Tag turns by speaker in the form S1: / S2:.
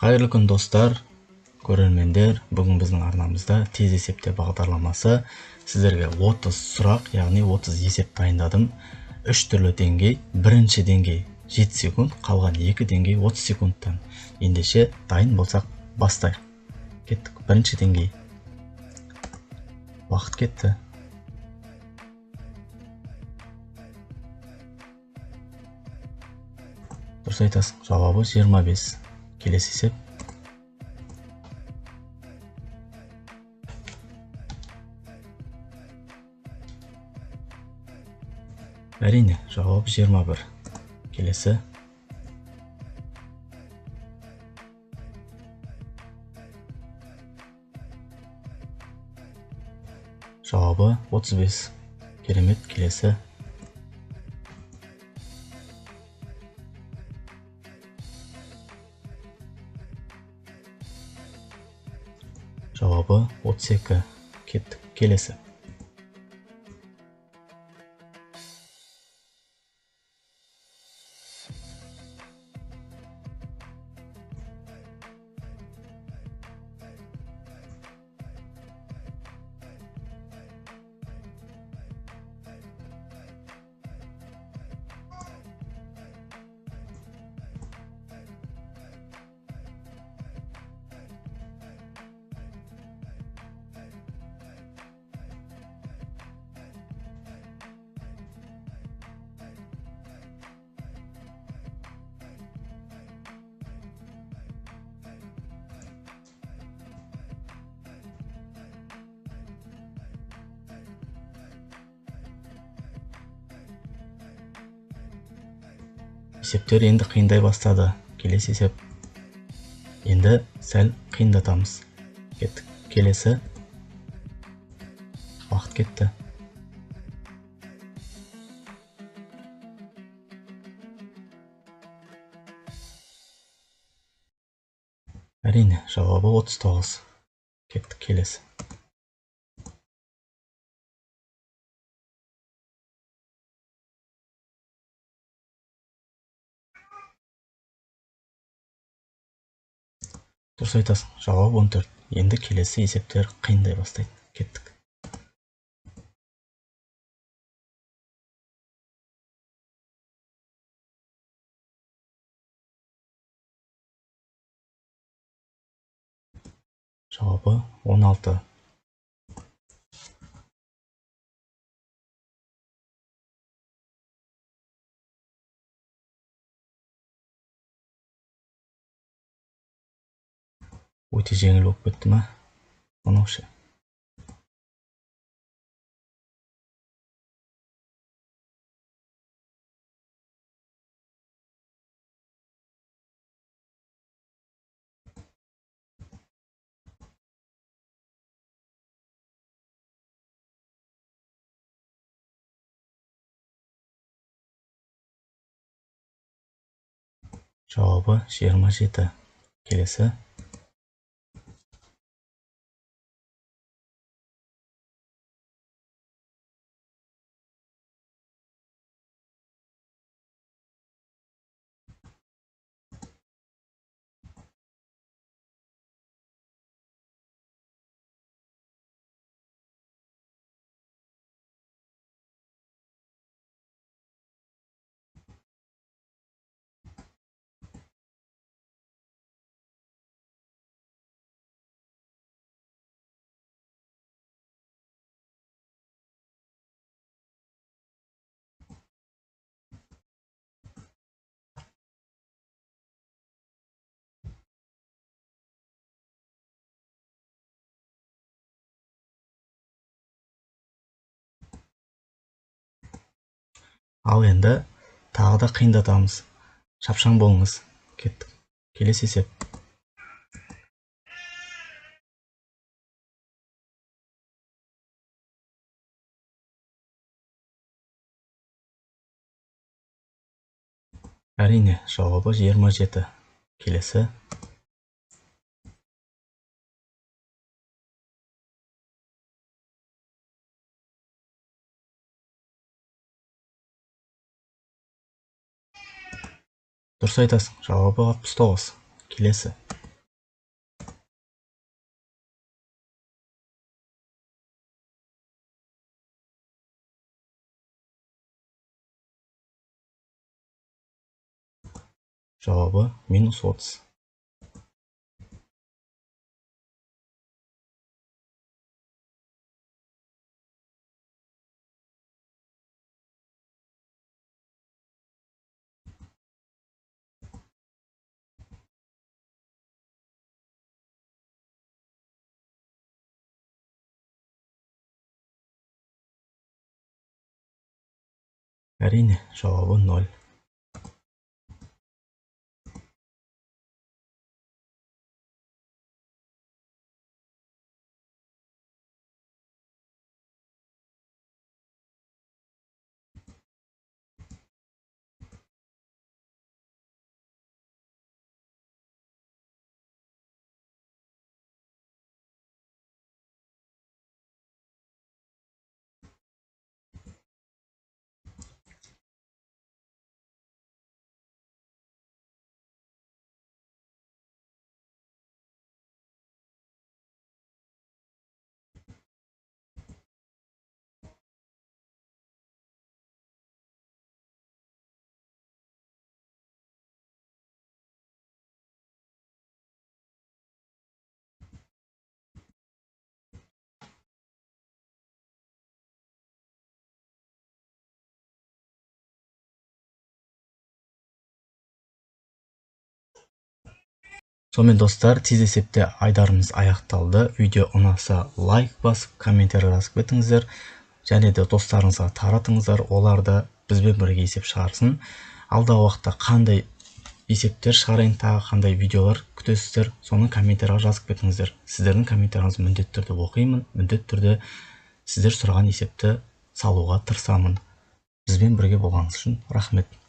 S1: Қайырлы күн, достар, көрермендер. Бүгін біздің арнамызда тез есепте бағдарламасы. Сіздерге 30 сұрақ, яғни 30 есеп дайындадым. 3 түрлі деңгей. Бірінші деңгей 7 секунд, қалған 2 деңгей 30 секундтан. Ендеше дайын болсақ бастайық. Кеттік. Бірінші деңгей. Уақыт кетті. Дұрыс айтасың, жауабы 25. Келесі есеп. Әрине, жауап 21. Келесі. Жауабы 35. Керемет, келесі. Жауабы 32. Кеттік, келесі. Есептер енді қиындай бастады. Келесі есеп. Енді сәл қиындатамыз. Кеттік. Келесі. Уақыт кетті. Әрине, жауабы 39. Кеттік, келесі. Дұрыс айтасың, жауап 14. Енді келесі есептер қиындай бастайды. Кеттік. Жауабы 16. Өте жеңіл болып кетті ма? Мынау ше. Жауабы 27. Келесі. Ал енді тағы да қиындатамыз. Шапшаң болыңыз. Кеттік. Келесі есеп. Әрине, жауабы 27. Келесі. Дұрыс айтасың, жауабы 69. Келесі. Жауабы минус 30. Әрине, жауабы 0. Сонымен достар, тез есепте айдарымыз аяқталды. Видео ұнаса лайк басып, комментарий жазып кетіңіздер. Және де достарыңызға таратыңыздар, олар да бізбен бірге есеп шығарсын. Алдағы уақытта қандай есептер шығарайын, тағы қандай видеолар күтесіздер, соны комментарийға жазып кетіңіздер. Сіздердің комментарийіңізді міндетті түрде оқимын, міндетті түрде сіздер сұраған есепті салуға тырысамын. Бізбен бірге болғаныңыз үшін рахмет.